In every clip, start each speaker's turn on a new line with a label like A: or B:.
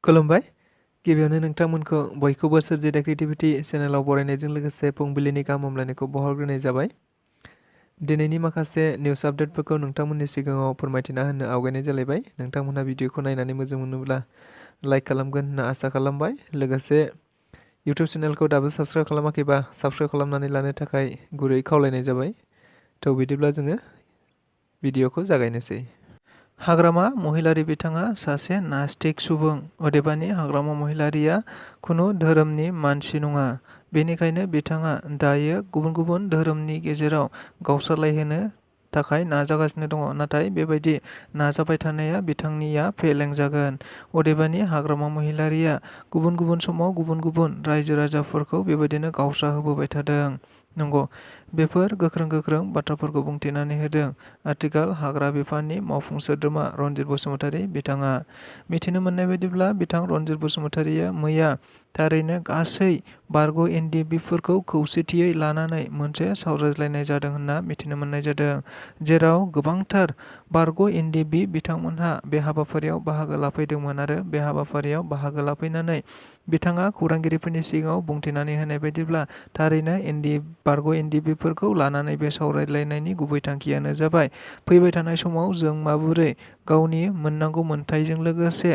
A: खुलुमबाय। गिबियावनो नोंथांमोनखौ बयखौबो सोरजिदा क्रिएटिभिटी चेनेलाव बरायनायजों लोगोसे फुंबिलिनि गाहाम हामलायनायखौ बावहरग्रोनाय जाबाय। दिनैनि माखासे निउस आपडेटफोरखौ नोंथांमोननि सिगाङाव फोरमायथिना होनो आवगायनाय जालायबाय। नोंथांमोनहा भिडिअखौ नायनानै मोजां मोनोब्ला लाइक खालामगोन होनना आसा खालामबाय। लोगोसे इउटिउब चेनेलखौ दाबो साबस्क्राइब खालामाखैबा साबस्क्राइब खालामनानै लानो थाखाय गुरै खावलायनाय जाबाय। थ' बिदिब्ला जोङो भिडिअखौ जागायनोसै। हाग्रामा महिलारी बिथाङा सासे नास्तिक सुबुं, अदेबानि हाग्रामा महिलारीया खुनु धोरोमनि मानसि नङा। बेनिखायनो बिथाङा दायो गुबुन गुबुन धोरोमनि गेजेराव गावस्रालायहोनो थाखाय नाजागासिनो दङ। नाथाय बेबायदि नाजाबाय थानाया बिथांनिया फेलें जागोन। अदेबानि हाग्रामा महिलारीया गुबुन गुबुन समाव गुबुन गुबुन रायजो राजाफोरखौ बेबायदिनो गावस्रा होबोबाय थादों। नंगौ, बेफोर गोख्रों बाथ्राफोरखौ बुंथिनानै होदों आथिखाल हाग्रा बिफाननि मावफुं सोद्रोमा रनजित बसुमतारी बिथाङा। मिथिनो मोननाय बायदिब्ला बिथां रनजित बसुमतारीया मैया थारैनो गासै बारग' एनडिएफबिफोरखौ खौसेथियै लानानै मोनसे सावरायज्लायनाय जादों होनना मिथिनो मोननाय जादों, जेराव गोबांथार बारग' एनडिएफबि बिथांमोनहा बे हाबाफारियाव बाहागो लाफैदोंमोन आरो बे हाबाफारियाव बाहागो लाफैनानै बिथाङा खौरांगिरिफोरनि सिगाङाव बुंथिनानै होनाय बायदिब्ला थारैनो बारग' एनडिएफबिफोरखौ लानानै बे सावरायलायनायनि गुबै थांखियानो जाबाय फैबाय थानाय समाव जों माबोरै गावनि मोननांगौ मोनथायजों लोगोसे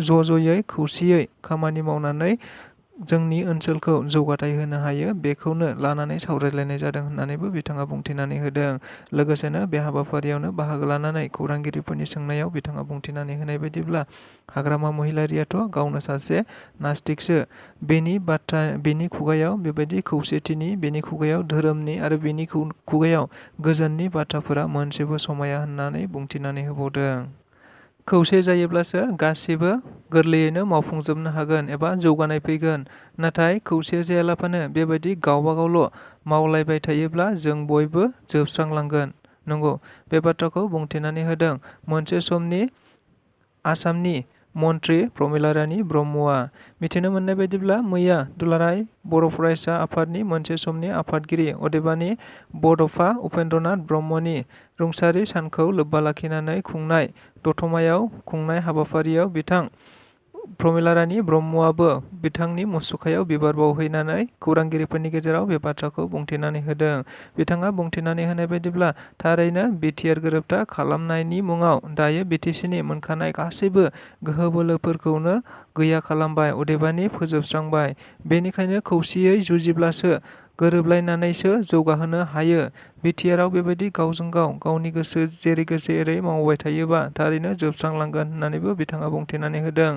A: ज'यै खौसेयै खामानि मावनानै जोंनि ओनसोलखौ जौगाथाय होनो हायो, बेखौनो लानानै सावरायलायनाय जादों होननानैबो बिथाङा बुंथिनानै होदों। लोगोसेनो बे हाबाफारियावनो बाहागो लानानै खौरांगिरिफोरनि सोंनायाव बिथाङा बुंथिनानै होनाय बायदिब्ला हाग्रामा महिलारीयाथ' गावनो सासे नास्तिकसो। बेनि खुगायाव बेबायदि खौसेथिनि, बेनि खुगायाव धोरोमनि आरो बेनि खुगायाव गोजोननि बाथ्राफोरा मोनसेबो समाया होननानै बुंथिनानै होबावदों। खौसे जायोब्लासो गासिबो गोरलैयैनो मावफुंजोबनो हागोन एबा जौगानाय फैगोन। नाथाय खौसे जायालाफानो बेबायदि गावबागावल' मावलायबाय थायोब्ला जों बयबो जोबस्रांलांगोन। नंगौ, बे बाथ्राखौ बुंथिनानै होदों मोनसे समनि आसामनि मन्त्रि प्रमिला रानी ब्रह्मआ। मिथिनो मोननाय बायदिब्ला मैया दुलाराय बर' फरायसा आफादनि मोनसे समनि आफादगिरि अदेबानि बड'फा उपेन्द्रनाथ ब्रह्मनि रुंसारि सानखौ लोब्बा लाखिनानै खुंनाय दतमायाव खुंनाय हाबाफारियाव बिथां प्रमिला रानी ब्रह्मआबो बिथांनि मुसुखायाव बिबार बावहैनानै खौरांगिरिफोरनि गेजेराव बे बाथ्राखौ बुंथिनानै होदों। बिथाङा बुंथिनानै होनाय बायदिब्ला थारैनो बिटिआर गोरोबथा खालामनायनि मुङाव दायो बिटिसिनि मोनखानाय गासैबो गोहो बोलोफोरखौनो गैया खालामबाय, अदेबानि फोजोबस्रांबाय। बेनिखायनो खौसेयै जुजिब्लासो गोरोबलायनानैसो जौगाहोनो हायो। बिटिआरआव बेबायदि गावजों गाव गावनि गोसो जेरै गोसो एरै मावबाय थायोबा थारैनो जोबस्रांलांगोन होननानैबो बिथाङा बुंथिनानै होदों।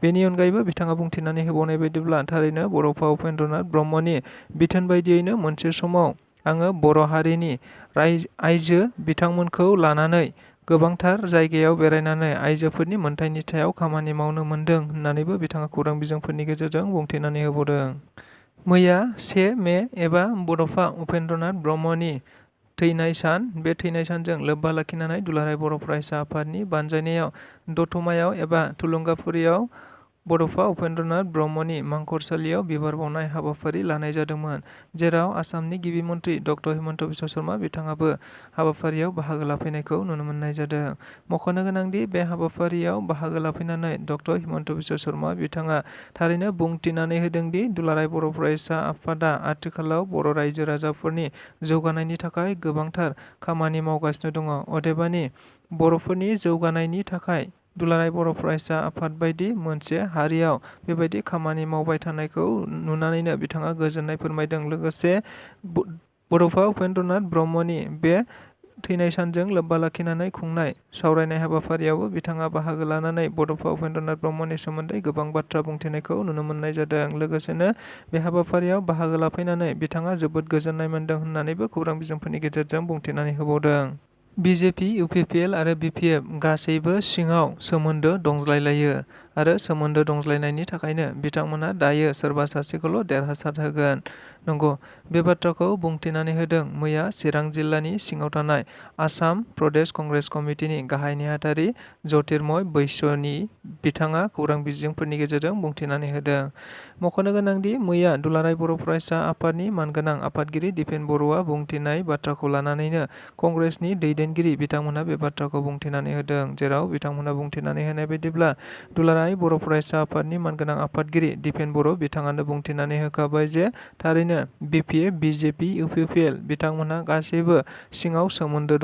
A: बेनि अनगायैबो बिथाङा बुंथिनानै होबावनाय बायदिब्ला थारैनो बड'फा उपेन्द्रनाथ ब्रह्मनि बिथोन बायदियैनो मोनसे समाव आङो बर' हारिनि आइजो बिथांमोनखौ लानानै गोबांथार जायगायाव बेरायनानै आइजोफोरनि मोनथायनि सायाव खामानि मावनो मोनदों होननानैबो बिथाङा खौरां बिजोंफोरनि गेजेरजों बुंथिनानै होबावदों। मैया 1 मे एबा बड'फा उपेन्द्रनाथ ब्रह्मनि थैनाय सान, बे थैनाय सानजों लोब्बा लाखिनानै दुलाराय बर' फरायसा आफादनि बानजायनायाव दतमायाव एबा थुलुंगाफुरियाव बड'फा उपेन्द्रनाथ ब्रह्मनि मांखरसालियाव बिबार बावनाय हाबाफारि लानाय जादोंमोन, जेराव आसामनि गिबि मन्त्रि डक्टर हिमन्त बिश्व शर्मा बिथाङाबो हाबाफारियाव बाहागो लाफैनायखौ नुनो मोननाय जादों। मख'नो गोनांदि बे हाबाफारियाव बाहागो लाफैनानै डक्टर हिमन्त बिश्व शर्मा बिथाङा थारैनो बुंथिनानै होदोंदि दुलाराय बर' फरायसा आफादा आथिखालाव बर' रायजो राजाफोरनि जौगानायनि थाखाय गोबांथार खामानि मावगासिनो दङ। अदेबानि बर'फोरनि जौगानायनि थाखाय दुलाराय बर' फरायसा आफाद बायदि मोनसे हारियाव बेबायदि खामानि मावबाय थानायखौ नुनानैनो बिथाङा गोजोननाय फोरमायदों। लोगोसे बड'फा उपेन्द्रनाथ ब्रह्मनि बे थैनाय सानजों लोब्बा लाखिनानै खुंनाय सावरायनाय हाबाफारियावबो बिथाङा बाहागो लानानै बड'फा उपेन्द्रनाथ ब्रह्मनि सोमोन्दै गोबां बाथ्रा बुंथिनायखौ नुनो मोननाय जादों। लोगोसेनो बे हाबाफारियाव बाहागो लाफैनानै बिथाङा जोबोद गोजोननाय मोनदों होननानैबो खौरां बिजोंफोरनि गेजेरजों बुंथिनानै होबावदों। बिजेपि, इउपिपिएल आरो बिपिएफ गासैबो सिङाव सोमोन्दो दंज्लायलायो आरो सोमोन्दो दंज्लायनायनि थाखायनो बिथांमोना दायो सोरबा सासेखौल' देरहासार होगोन। नंगौ, बे बाथ्राखौ बुंथिनानै होदों मैया चिरां जिल्लानि सिङाव थानाय आसाम प्रदेश कंग्रेस कमिटिनि गाहाय नेहाथारि ज्यतिर्मय बैश्यनि बिथाङा खौरां बिजोंफोरनि गेजेरजों बुंथिनानै होदों। मख'नो गोनांदि मैया दुलाराय बर' फरायसा आफादनि मानगोनां आफादगिरि दिपेन बर'आ बुंथिनाय बाथ्राखौ लानानैनो कंग्रेसनि दैदेनगिरि बिथांमोनहा बे बाथ्राखौ बुंथिनानै होदों, जेराव बिथांमोनहा बुंथिनानै होनाय बायदिब्ला दुलाराय थानाय बर' फरायसा आफादनि मानगोनां आफादगिरि दिपेन बर' बिथाङानो बुंथिनानै होखाबाय जे थारैनो BPF, BJP, UPPL बिथांमोनहा गासैबो सिङाव सोमोन्दो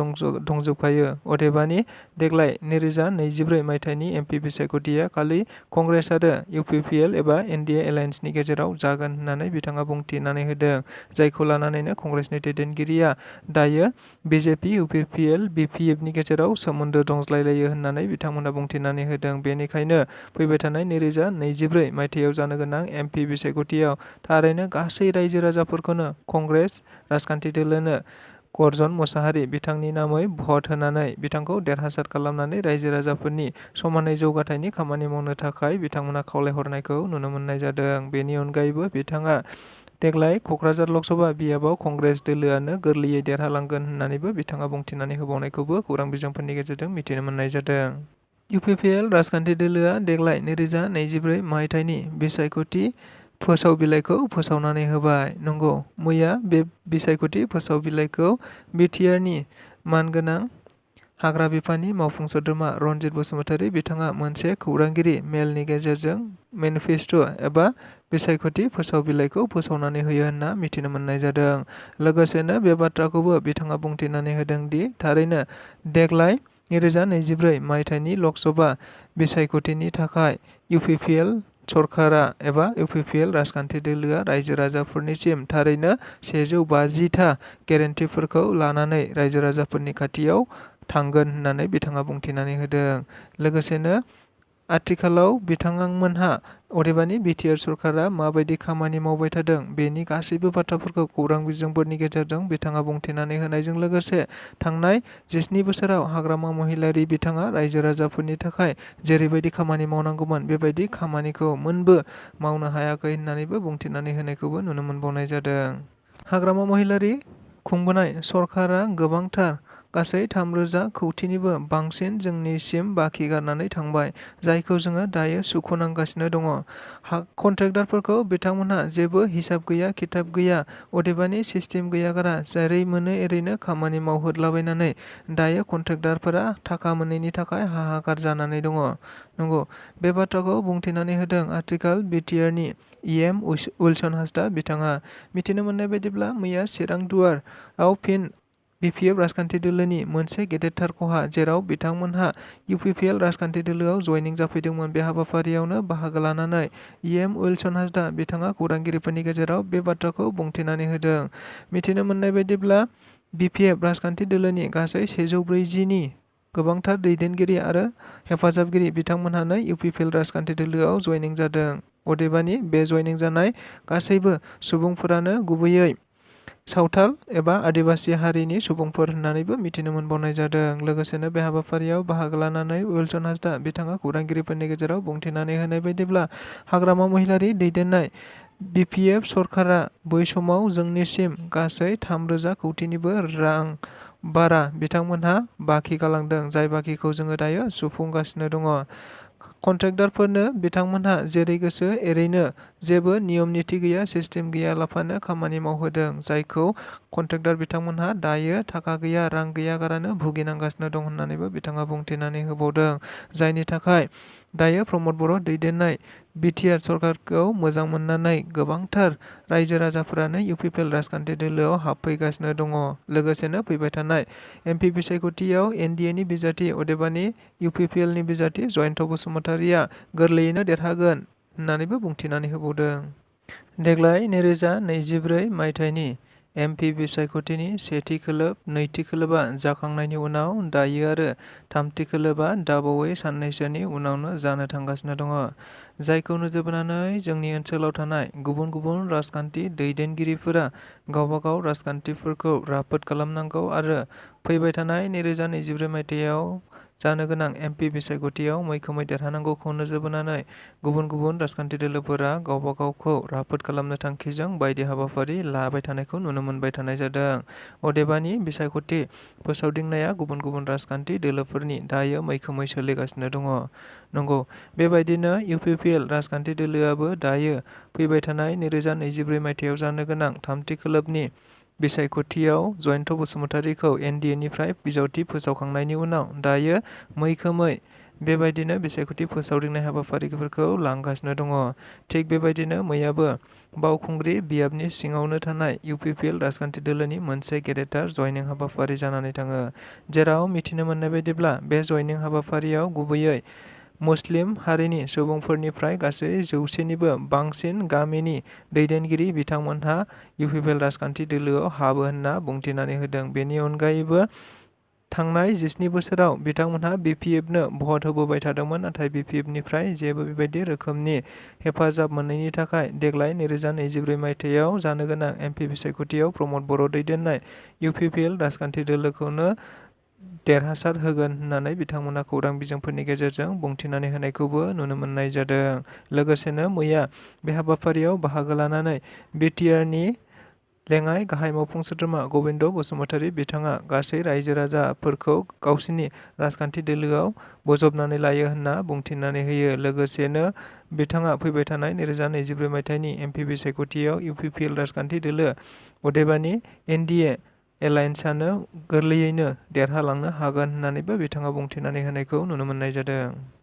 A: दंजोबखायो। अदेबानि देग्लाय 2024 मायथाइनि MP बिसायख'थिया खालि कंग्रेस आरो UPPL एबा NDA एलायेन्सनि गेजेराव जागोन होननानै बिथाङा बुंथिनानै होदों। जायखौ लानानैनो कंग्रेसनि दैदेनगिरिया दायो BJP, UPPL, BPF नि गेजेराव सोमोन्दो दंज्लायलायो होननानै बिथांमोना बुंथिनानै होदों। बेनिखायनो फैबाय थानाय 2024 मायथाइयाव जानो गोनां MP बिसायख'थियाव थारैनो गासै रायजो राजाफोरखौनो कंग्रेस राजखान्थि दोलोनो गर्जन मोसाहारि बिथांनि नामै भट होनानै बिथांखौ देरहासार खालामनानै रायजो राजाफोरनि समानै जौगाथायनि खामानि मावनो थाखाय बिथांमोना खावलायहरनायखौ नुनो मोननाय जादों। बेनि अनगायैबो बिथाङा देग्लाय क'क्राझार लकसभा बियाबाव कंग्रेस दोलोआनो गोरलैयै देरहालांगोन होननानैबो बिथाङा बुंथिनानै होबावनायखौबो खौरां बिजोंफोरनि गेजेरजों मिथिनो मोननाय जादों। UPPL राजखान्थि दोलोआ देग्लाय 2024 मायथाइनि बिसायख'थि फोसाव बिलाइखौ फोसावनानै होबाय। नंगौ, मैया बे बिसायख'थि फोसाव बिलाइखौ BTR-नि मानगोनां हाग्रा बिफाननि मावफुं सोद्रोमा रनजित बसुमतारी बिथाङा मोनसे खौरांगिरि मेलनि गेजेरजों मेनिफेस्ट' एबा बिसायख'थि फोसाव बिलाइखौ फोसावनानै होयो होनना मिथिनो मोननाय जादों। लोगोसेनो बे बाथ्राखौबो बिथाङा बुंथिनानै होदों दि थारैनो देग्लाय 2024 मायथाइनि लकसभा बिसायख'थिनि थाखाय UPPL सरकारा एबा UPPL राजखान्थि दोलोआ रायजो राजाफोरनिसिम थारैनो 150था गेरेन्टिफोरखौ लानानै रायजो राजाफोरनि खाथियाव थांगोन होननानै बिथाङा बुंथिनानै होदों। लोगोसेनो आथिखालाव बिथांमोनहा अदेबानि BTR सरकारा माबायदि खामानि मावबाय थादों बेनि गासैबो बाथ्राफोरखौ खौरां बिजोंफोरनि गेजेरजों बिथाङा बुंथिनानै होनायजों लोगोसे थांनाय 17 बोसोराव हाग्रामा महिलारि बिथाङा रायजो राजाफोरनि थाखाय जेरैबायदि खामानि मावनांगौमोन बेबायदि खामानिखौ मोनबो मावनो हायाखै होननानैबो बुंथिनानै होनायखौबो नुनो मोनबावनाय जादों। हाग्रामा महिलारि खुंबोनाय सरकारा गोबांथार गासै 3,000 कौटिनिबो बांसिन जोंनिसिम बाखि गारनानै थांबाय, जायखौ जोङो दायो सुख'नांगासिनो दङ। कन्ट्रेक्टरफोरखौ बिथांमोनहा जेबो हिसाब गैया खिथाब गैया अदेबानि सिस्टेम गैयागारा जेरै मोनो एरैनो खामानि मावहोदलाबायनानै दायो कन्ट्रेक्टरफोरा थाखा मोनैनि थाखाय हाहाकार जानानै दङ। नंगौ, बे बाथ्राखौ बुंथिनानै होदों आथिखाल BTR-नि EM उइलसन हासदा बिथाङा। मिथिनो मोननाय बायदिब्ला मैया चिरां दुवाराव फिन BPF राजखान्थि दोलोनि मोनसे गेदेरथार खहा जेराव बिथांमोनहा UPPL राजखान्थि दोलोआव जयनिं जाफैदोंमोन। बे हाबाफारियावनो बाहागो लानानै EM उइलसन हासदा बिथाङा खौरांगिरिफोरनि गेजेराव बे बाथ्राखौ बुंथिनानै होदों। मिथिनो मोननाय बायदिब्ला BPF राजखान्थि दोलोनि गासै 140नि गोबांथार दैदेनगिरि आरो हेफाजाबगिरि बिथांमोनहानो UPPL राजखान्थि दोलोआव जयनिं जादों। अदेबानि बे जयनिं जानाय गासैबो सुबुंफोरानो गुबैयै सावथाल एबा आदिबासि हारिनि सुबुंफोर होननानैबो मिथिनो मोनबावनाय जादों। लोगोसेनो बे हाबाफारियाव बाहागो लानानै उइलसन हासदा बिथाङा खौरांगिरिफोरनि गेजेराव बुंथिनानै होनाय बायदिब्ला हाग्रामा महिलारि दैदेननाय BPF सरकारा बै समाव जोंनिसिम गासै 3,000 कौटिनिबो रां बारा बिथांमोनहा बाखि गालांदों, जाय बाखिखौ जोङो दायो सुफुंगासिनो दङ। कन्ट्रेक्टरफोरनो बिथांमोनहा जेरै गोसो एरैनो जेबो नियम निथि गैया सिस्टेम गैयालाफानो खामानि मावहोदों, जायखौ कन्ट्रेक्टर बिथांमोनहा दायो थाखा गैया रां गैयागारानो भुगिनांगासिनो दं होननानैबो बिथाङा बुंथिनानै होबावदों। जायनि थाखाय दायो प्रमद बर' दैदेननाय BTR सरकारखौ मोजां मोननानै गोबांथार रायजो राजाफोरानो UPPL राजखान्थि दोलोआव हाबफैगासिनो दङ। लोगोसेनो फैबाय थानाय MP बिसायख'थियाव NDA-नि बिजाथि अदेबानि UPPL-नि बिजाथि जयन्त बसुमतारीया गोरलैयैनो देरहागोन होननानैबो बुंथिनानै होबावदों। देग्लाय 2024 मायथाइनि MP बिसायख'थिनि सेथि खोलोब, नैथि खोलोबा जाखांनायनि उनाव दायो आरो थामथि खोलोबा दाबावै साननैसोनि उनावनो जानो थांगासिनो दङ। जायखौ नोजोर बोनानै जोंनि ओनसोलाव थानाय गुबुन गुबुन राजखान्थि दैदेनगिरिफोरा गावबागाव राजखान्थिफोरखौ राफोद खालामनांगौ आरो फैबाय थानाय 2024 मायथाइयाव जानो गोनां MP बिसायख'थियाव मैखोमै देरहानांगौखौ नोजोर बोनानै गुबुन गुबुन राजखान्थि दोलोफोरा गावबा गावखौ राफोद खालामनो थांखिजों बायदि हाबाफारि लाबाय थानायखौ नुनो मोनबाय थानाय जादों। अदेबानि बिसायख'थि फोसावदिंनाया गुबुन गुबुन राजखान्थि दोलोफोरनि दायो मैखोमै सोलिगासिनो दङ। नंगौ, बेबायदिनो UPPL राजखान्थि दोलोआबो दायो फैबाय थानाय 2024 मायथाइयाव जानो गोनां थामथि खोलोबनि बिसायख'थियाव जयन्त बसुमतारीखौ NDA-निफ्राय बिजावथि फोसावखांनायनि उनाव दायो मैखोमै बेबायदिनो बिसायख'थि फोसावदिंनाय हाबाफारिफोरखौ लांगासिनो दङ। थिग बेबायदिनो मैयाबो बावखुंग्रि बियाबनि सिङावनो थानाय UPPL राजखान्थि दोलोनि मोनसे गेदेरथार जयनिं हाबाफारि जानानै थाङो, जेराव मिथिनो मोननाय बायदिब्ला बे जयनिं हाबाफारियाव गुबैयै मुस्लिम हारिनि सुबुंफोरनिफ्राय गासै 100निबो बांसिन गामिनि दैदेनगिरि बिथांमोनहा UPPL राजखान्थि दोलोआव हाबो होनना बुंथिनानै होदों। बेनि अनगायैबो थांनाय 17 बोसोराव बिथांमोनहा BPFनो भट होबोबाय थादोंमोन, नाथाय BPFनिफ्राय जेबो बेबायदि रोखोमनि हेफाजाब मोनैनि थाखाय देग्लाय 2024 मायथाइयाव जानो गोनां MP बिसायख'थियाव प्रमद बर' दैदेननाय UPPL राजखान्थि दोलोखौनो देरहासार होगोन होननानै बिथांमोना खौरां बिजोंफोरनि गेजेरजों बुंथिनानै होनायखौबो नुनो मोननाय जादों। लोगोसेनो मैया बे हाबाफारियाव बाहागो लानानै BTRनि लेङाइ गाहाय मावफुं सोद्रोमा गबिन्द बसुमतारी बिथाङा गासै रायजो राजाफोरखौ गावसिनि राजखान्थि दोलोआव बोजबनानै लायो होनना बुंथिनानै होयो। लोगोसेनो बिथाङा फैबाय थानाय 2024 मायथाइनि MP बिसायख'थियाव UPPL राजखान्थि दोलो अदेबानि NDA एलायेन्सआनो गोरलैयैनो देरहालांनो हागोन होननानैबो बिथाङा बुंथिनानै होनायखौ नुनो मोननाय जादों।